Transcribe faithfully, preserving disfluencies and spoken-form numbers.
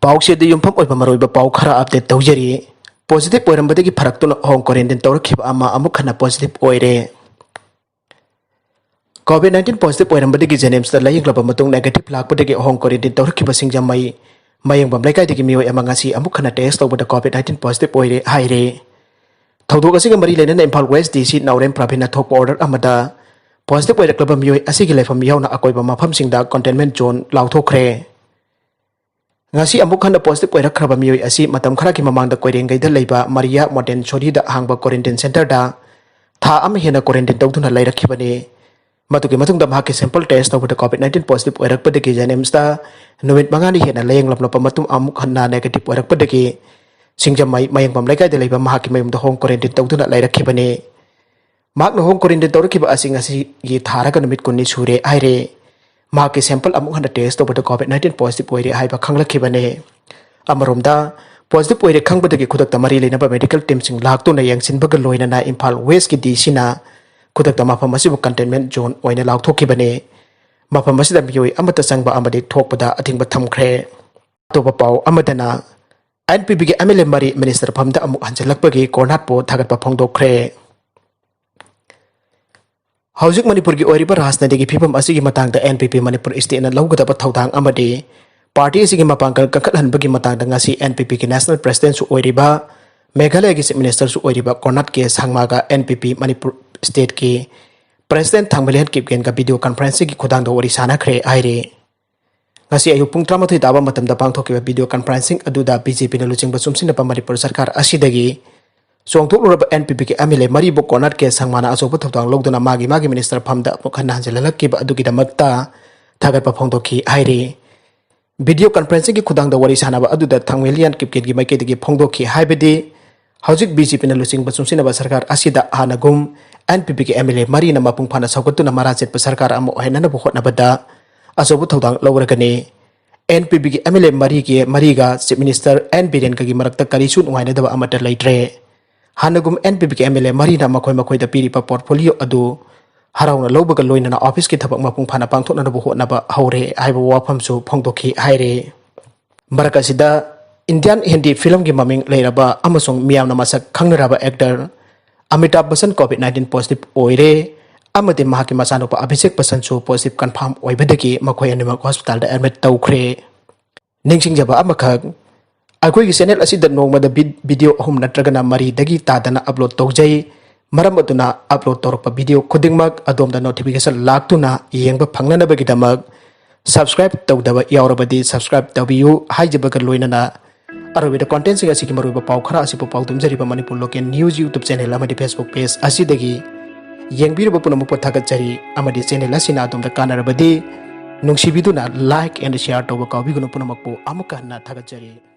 ꯄꯥꯎꯆꯦꯗ ꯌꯨꯝꯐꯝ ꯑꯣꯏꯕ ꯃꯔꯨꯑꯣꯏꯕ ꯄꯥꯎ ꯈꯔ ꯑꯞꯗꯦꯠ ꯇꯧꯖꯔꯤ꯫ ꯄꯣꯖꯤꯇꯤꯚ ꯑꯣꯏꯔꯝꯕꯗꯒꯤ ꯐꯔꯛꯇꯨꯅ ꯍꯣꯝ ꯀ꯭ꯋꯥꯔꯦꯟꯇꯤꯟ ꯇꯧꯔꯛꯈꯤꯕ ꯑꯃ ꯑꯃꯨꯛ ꯍꯟꯅ ꯄꯣꯖꯤꯇꯤꯚ ꯑꯣꯏꯔꯦ꯫ ꯀꯣꯚꯤꯗ ꯅꯥꯏꯟꯇꯤꯟ ꯄꯣꯖꯤꯇꯤꯚ ꯑꯣꯏꯔꯝꯕꯗꯒꯤ ꯖꯦꯅꯤꯝꯁꯇ ꯂꯥꯌꯦꯡꯂꯕ ꯃꯇꯨꯡ ꯅꯦꯒꯦꯇꯤꯚ ꯂꯥꯛꯄꯗꯒꯤ ꯍꯣꯝ ꯀ꯭ꯋꯥꯔꯦꯟꯇꯤꯟ ꯇꯧꯔꯛꯈꯤꯕ ꯁꯤꯡꯖꯃꯩ ꯃꯌꯦꯡꯕꯝ ꯂꯩꯀꯥꯏꯗꯒꯤ ꯃꯤꯑꯣꯏ ꯑꯃ ꯉꯁꯤ ꯑꯃꯨꯛ ꯍꯟꯅ ꯇꯦꯁ ꯇꯧꯕꯗ ꯀꯣꯚꯤꯗ ꯅꯥꯏꯟꯇꯤꯟ ꯄꯣꯖꯤꯇꯤꯚ ꯑꯣꯏꯔꯦ ꯍꯥꯏꯔꯦ꯫ ꯊꯧꯗꯣꯛ ꯑꯁꯤꯒ ꯃꯔꯤ ꯂꯩꯅꯅ ꯏꯝꯐꯥꯜ ꯋꯦꯁ ꯗꯤ ꯁꯤ ꯅꯥꯎꯔꯦꯝ ꯄ꯭ꯔꯕꯤꯟꯅ ꯊꯣꯛꯄ ꯑꯣꯔꯗꯔ ꯑꯃꯗ ꯄꯣꯖꯤꯇꯤꯚ ꯑꯣꯏꯔꯛꯂꯕ ꯃꯤꯑꯣꯏ ꯑꯁꯤꯒꯤ ꯂꯩꯐꯝ ꯌꯥꯎꯅ ꯑꯀꯣꯏꯕ ꯃꯐꯝꯁꯤꯡꯗ ꯀꯟꯇꯦꯟꯃꯦꯟꯠ ꯖꯣꯟ ꯂꯥꯎꯊꯣꯛꯈ꯭ꯔꯦ꯫ ꯉꯁꯤ ꯑꯃꯨꯛ ꯍꯟꯅ ꯄꯣꯖꯤꯇꯤꯚ ꯑꯣꯏꯔꯛꯈ꯭ꯔꯕ ꯃꯤꯑꯣꯏ ꯑꯁꯤ ꯃꯇꯝ ꯈꯔꯒꯤ ꯃꯃꯥꯡꯗ ꯀꯣꯏꯔꯦꯡꯒꯩꯗ ꯂꯩꯕ ꯃꯔꯤꯌꯥ ꯃꯣꯟꯇꯦꯁꯣꯔꯤꯗ ꯍꯥꯡꯕ ꯀ꯭ꯋꯥꯔꯦꯟꯇꯤꯟ ꯁꯦꯟꯇꯔꯗ ꯊꯥ ꯑꯃ ꯍꯦꯟꯅ ꯀ꯭ꯋꯥꯔꯦꯟꯇꯤꯟ ꯇꯧꯗꯨꯅ ꯂꯩꯔꯛꯈꯤꯕꯅꯤ꯫ ꯃꯗꯨꯒꯤ ꯃꯇꯨꯡꯗ ꯃꯍꯥꯛꯀꯤ ꯁꯦꯝꯄꯜ ꯇꯦꯁ ꯇꯧꯕꯗ ꯀꯣꯚꯤꯗ ꯅꯥꯏꯟꯇꯤꯟ ꯄꯣꯖꯤꯇꯤꯚ ꯑꯣꯏꯔꯛꯄꯗꯒꯤ ꯖꯦꯅꯤꯝꯁꯇ ꯅꯨꯃꯤꯠ ꯃꯉꯥꯅꯤ ꯍꯦꯟꯅ ꯂꯥꯌꯦꯡꯂꯝꯂꯕ ꯃꯇꯨꯡ ꯑꯃꯨꯛ ꯍꯟꯅ ꯅꯦꯒꯦꯇꯤꯚ ꯑꯣꯏꯔꯛꯄꯗꯒꯤ ꯁꯤꯡꯖꯃꯩ ꯃꯌꯦꯡꯕꯝ ꯂꯩꯀꯥꯏꯗ ꯂꯩꯕ ꯃꯍꯥꯛꯀꯤ ꯃꯌꯨꯝꯗ ꯍꯣꯝ ꯀ꯭ꯋꯥꯔꯦꯟꯇꯤꯟ ꯇꯧꯗꯨꯅ ꯂꯩꯔꯛꯈꯤꯕꯅꯤ꯫ ꯃꯍꯥꯛꯅ ꯍꯣꯝ ꯀ꯭ꯋꯥꯔꯦꯟꯇꯤꯟ ꯇꯧꯔꯛꯈꯤꯕ ꯑꯁꯤ ꯉꯁꯤꯒꯤ ꯊꯥꯔꯒ ꯅꯨꯃꯤꯠ ꯀꯨꯟꯅꯤ ꯁꯨꯔꯦ ꯍꯥꯏꯔꯦ꯫ ꯃꯍꯥꯛꯀꯤ ꯁꯦꯝꯄꯜ ꯑꯃꯨꯛ ꯍꯟꯅ ꯇꯦꯁ ꯇꯧꯕꯗ ꯀꯣꯚꯤꯗ ꯅꯥꯏꯟꯇꯤꯟ ꯄꯣꯖꯤꯇꯤꯚ ꯑꯣꯏꯔꯦ ꯍꯥꯏꯕ ꯈꯪꯂꯛꯈꯤꯕꯅꯤ꯫ ꯑꯃꯔꯣꯝꯗ, ꯄꯣꯖꯤꯇꯤꯚ ꯑꯣꯏꯔꯦ ꯈꯪꯕꯗꯒꯤ ꯈꯨꯗꯛꯇ ꯃꯔꯤ ꯂꯩꯅꯕ ꯃꯦꯗꯤꯀꯦꯜ ꯇꯤꯝꯁꯤꯡ ꯂꯥꯛꯇꯨꯅ ꯌꯦꯡꯁꯤꯟꯕꯒ ꯂꯣꯏꯅꯅ ꯏꯝꯐꯥꯜ ꯋꯦꯁꯀꯤ ꯗꯤ ꯁꯤꯅ ꯈꯨꯗꯛꯇ ꯃꯐꯝ ꯑꯁꯤꯕꯨ ꯀꯟꯇꯦꯟꯃꯦꯟꯠ ꯖꯣꯟ ꯑꯣꯏꯅ ꯂꯥꯎꯊꯣꯛꯈꯤꯕꯅꯤ꯫ ꯃꯐꯝ ꯑꯁꯤꯗ ꯃꯤꯑꯣꯏ ꯑꯃꯠꯇ ꯆꯪꯕ ꯑꯃꯗꯤ ꯊꯣꯛꯄꯗ ꯑꯊꯤꯡꯕ ꯊꯝꯈ꯭ꯔꯦ꯫ ꯑꯇꯣꯞꯄ ꯄꯥꯎ ꯑꯃꯗꯅ, ꯑꯦꯟ ꯄꯤ ꯄꯤꯒꯤ ꯑꯦꯝ ꯑꯦꯜ ꯑꯦ ꯃꯔꯤ ꯃꯤꯅꯤꯁꯇꯔ ꯐꯝꯗ ꯑꯃꯨꯛ ꯍꯟꯖꯤꯜꯂꯛꯄꯒꯤ ꯀꯣꯔꯅꯥꯠꯄꯨ ꯊꯥꯒꯠꯄ ꯐꯣꯡꯗꯣꯛꯈ꯭ꯔꯦ꯫ ꯍꯧꯖꯤꯛ ꯃꯅꯤꯄꯨꯔꯒꯤ ꯑꯣꯏꯔꯤꯕ ꯔꯥꯖꯅꯤꯇꯤꯒꯤ ꯐꯤꯕꯝ ꯑꯁꯤꯒꯤ ꯃꯇꯥꯡꯗ ꯑꯦꯟ ꯄꯤ ꯄꯤ ꯃꯅꯤꯄꯨꯔ ꯁ꯭ꯇꯦꯠꯅ ꯂꯧꯒꯗꯕ ꯊꯧꯗꯥꯡ ꯑꯃꯗꯤ ꯄꯥꯔꯇꯤ ꯑꯁꯤꯒꯤ ꯃꯄꯥꯡꯒꯜ ꯀꯟꯈꯠꯍꯟꯕꯒꯤ ꯃꯇꯥꯡꯗ ꯉꯁꯤ ꯑꯦꯟ ꯄꯤ ꯄꯤꯒꯤ ꯅꯦꯁꯅꯦꯜ ꯄ꯭ꯔꯦꯁꯤꯗꯦꯟꯠꯁꯨ ꯑꯣꯏꯔꯤꯕ, ꯃꯦꯘꯥꯂꯌꯒꯤ ꯆꯤꯐ ꯃꯤꯅꯤꯁꯇꯔꯁꯨ ꯑꯣꯏꯔꯤꯕ ꯀꯣꯔꯅꯥꯠ ꯀꯦ ꯁꯪꯃꯥꯒ ꯑꯦꯟ ꯄꯤ ꯄꯤ ꯃꯅꯤꯄꯨꯔ ꯁ꯭ꯇꯦꯠꯀꯤ ꯄ꯭ꯔꯦꯁꯤꯗꯦꯟꯠ ꯊꯥꯡꯃꯩꯂꯦꯟ ꯀꯤꯞꯒꯦꯟꯒ ꯚꯤꯗꯤꯑꯣ ꯀꯟꯐꯔꯦꯟꯁꯤꯡꯒꯤ ꯈꯨꯊꯥꯡꯗ ꯋꯥꯔꯤ ꯁꯥꯟꯅꯈ꯭ꯔꯦ ꯍꯥꯏꯔꯤ꯫ ꯉꯁꯤ ꯑꯌꯨꯛ ꯄꯨꯡ ꯇꯔꯥꯃꯥꯊꯣꯏ ꯇꯥꯕ ꯃꯇꯝꯗ ꯄꯥꯡꯊꯣꯛꯈꯤꯕ ꯚꯤꯗꯤꯑꯣ ꯀꯟꯐꯔꯦꯟꯁꯤꯡ ꯑꯗꯨꯗ ꯕꯤ ꯖꯦ ꯄꯤꯅ ꯂꯨꯆꯤꯡꯕ ꯆꯨꯝꯁꯤꯟꯅꯕ ꯃꯅꯤꯄꯨꯔ ꯁꯔꯀꯥꯔ ꯑꯁꯤꯗꯒꯤ ꯆꯣꯡꯊꯣꯛꯂꯨꯔꯕ ꯑꯦꯟ ꯄꯤ ꯄꯤꯒꯤ ꯑꯦꯝ ꯑꯦꯜ ꯑꯦ ꯃꯔꯤꯕꯨ ꯀꯣꯔꯅꯥꯠ ꯀꯦ ꯁꯪꯃꯥꯅ ꯑꯆꯧꯕ ꯊꯧꯗꯥꯡ ꯂꯧꯗꯨꯅ ꯃꯥꯒꯤ ꯃꯥꯒꯤ ꯃꯤꯅꯤꯁꯇꯔ ꯐꯝꯗ ꯑꯃꯨꯛ ꯍꯟꯅ ꯍꯟꯖꯤꯜꯍꯜꯂꯛꯈꯤꯕ ꯑꯗꯨꯒꯤꯗꯃꯛꯇ ꯊꯥꯒꯠꯄ ꯐꯣꯡꯗꯣꯛꯈꯤ ꯍꯥꯏꯔꯤ꯫ ꯚꯤꯗꯤꯑꯣ ꯀꯟꯐꯔꯦꯟꯁꯤꯡꯒꯤ ꯈꯨꯊꯥꯡꯗ ꯋꯥꯔꯤ ꯁꯥꯟꯅꯕ ꯑꯗꯨꯗ ꯊꯥꯡꯃꯩꯂꯤꯌꯥꯟ ꯀꯤꯞꯒꯦꯟꯒꯤ ꯃꯥꯏꯀꯩꯗꯒꯤ ꯐꯣꯡꯗꯣꯛꯈꯤ ꯍꯥꯏꯕꯗꯤ, ꯍꯧꯖꯤꯛ ꯕꯤ ꯖꯦ ꯄꯤꯅ ꯂꯨꯆꯤꯡꯕ ꯆꯨꯡꯁꯤꯟꯅꯕ ꯁꯔꯀꯥꯔ ꯑꯁꯤꯗ ꯍꯥꯟꯅꯒꯨꯝ ꯑꯦꯟ ꯄꯤ ꯄꯤꯒꯤ ꯑꯦꯝ ꯑꯦꯜ ꯑꯦ ꯃꯔꯤꯅ ꯃꯄꯨꯡ ꯐꯥꯅ ꯁꯧꯒꯠꯇꯨꯅ ꯃꯔꯥ ꯆꯦꯠꯄ ꯁꯔꯀꯥꯔ ꯑꯃ ꯑꯣꯏꯍꯟꯅꯅꯕ ꯍꯣꯠꯅꯕꯗ ꯑꯆꯧꯕ ꯊꯧꯗꯥꯡ ꯂꯧꯔꯒꯅꯤ꯫ ꯑꯦꯟ ꯄꯤ ꯄꯤꯒꯤ ꯑꯦꯝ ꯑꯦꯜ ꯑꯦ ꯃꯔꯤꯒꯤ, ꯃꯔꯤꯒ ꯆꯤꯐ ꯃꯤꯅꯤꯁꯇꯔ ꯑꯦꯟ ꯕꯤꯔꯦꯟꯒꯒꯤ ꯃꯔꯛꯇ ꯀꯔꯤꯁꯨ ꯅꯨꯡꯉꯥꯏꯅꯗꯕ ꯑꯃꯠꯇ ꯂꯩꯇ꯭ꯔꯦ꯫ ꯍꯥꯟꯅꯒꯨꯝ ꯑꯦꯟ ꯄꯤ ꯄꯤꯒꯤ ꯑꯦꯝ ꯑꯦꯜ ꯑꯦ ꯃꯔꯤꯅ ꯃꯈꯣꯏ ꯃꯈꯣꯏꯗ ꯄꯤꯔꯤꯕ ꯄꯣꯔꯠꯐꯣꯂꯤꯑꯣ ꯑꯗꯨ ꯍꯔꯥꯎꯅ ꯂꯧꯕꯒ ꯂꯣꯏꯅꯅ ꯑꯣꯐꯤꯁꯀꯤ ꯊꯕꯛ ꯃꯄꯨꯡ ꯐꯥꯅ ꯄꯥꯡꯊꯣꯛꯅꯅꯕ ꯍꯣꯠꯅꯕ ꯍꯧꯔꯦ ꯍꯥꯏꯕ ꯋꯥꯐꯝꯁꯨ ꯐꯣꯡꯗꯣꯛꯈꯤ ꯍꯥꯏꯔꯦ꯫ ꯃꯔꯛ ꯑꯁꯤꯗ Indian Hindi film ꯒꯤ ꯃꯃꯤꯡ ꯂꯩꯔꯕ ꯑꯃꯁꯨꯡ ꯃꯤꯌꯥꯝꯅ ꯃꯁꯛ ꯈꯪꯅꯔꯕ actor Amitabh Bachchan COVID nineteen positive ꯑꯣꯏꯔꯦ ꯑꯃꯗꯤ ꯃꯍꯥꯛꯀꯤ ꯃꯆꯥꯅꯨꯄꯥ Abhishek Bachchan ꯁꯨ positive confirm ꯑꯣꯏꯕꯗꯒꯤ ꯃꯈꯣꯏ ꯑꯅꯤꯃꯛ hospital ꯗ admit ꯇꯧꯈ꯭ꯔꯦ꯫ ꯅꯤꯡꯁꯤꯡꯖꯕ ꯑꯃꯈꯛ, ꯑꯩꯈꯣꯏꯒꯤ channel ꯑꯁꯤꯗ ꯅꯣꯡꯃꯗ ꯚꯤ-, video ꯑꯍꯨꯝ ꯅꯠꯇ꯭ꯔꯒꯅ ꯃꯔꯤꯗꯒꯤ ꯇꯥꯗꯅ upload ꯇꯧꯖꯩ꯫ ꯃꯔꯝ ꯑꯗꯨꯅ upload ꯇꯧꯔꯛꯄ video ꯈꯨꯗꯤꯡꯃꯛ ꯑꯗꯣꯝꯗ notification ꯂꯥꯛꯇꯨꯅ ꯌꯦꯡꯕ ꯐꯪꯅꯅꯕꯒꯤꯗꯃꯛ subscribe ꯇꯧꯗꯕ ꯌꯥꯎꯔꯕꯗꯤ subscribe ꯇꯧꯕꯤꯌꯨ ꯍꯥꯏꯖꯕꯒ ꯂꯣꯏꯅꯅ ꯑꯔꯣꯏꯕꯗ content ꯁꯤꯡ ꯑꯁꯤꯒꯤ ꯃꯔꯨꯑꯣꯏꯕ ꯄꯥꯎ ꯈꯔ ꯑꯁꯤꯕꯨ ꯄꯥꯎꯗꯝꯖꯔꯤꯕ Manipur Local News YouTube channel ꯑꯃꯗꯤ Facebook page ꯑꯁꯤꯗꯒꯤ ꯌꯦꯡꯕꯤꯔꯤꯕ ꯄꯨꯝꯅꯃꯛꯄꯨ ꯊꯥꯒꯠꯆꯔꯤ ꯑꯃꯗꯤ channel ꯑꯁꯤꯅ ꯑꯗꯣꯝꯗ ꯀꯥꯟꯅꯔꯕꯗꯤ ꯅꯨꯡꯁꯤꯕꯤꯗꯨꯅ like and share ꯇꯧꯕ ꯀꯥꯎꯕꯤꯒꯅꯨ꯫ ꯄꯨꯝꯅꯃꯛꯄꯨ ꯑꯃꯨꯛꯀ ꯍꯟꯅ ꯊꯥꯒꯠꯆꯔꯤ꯫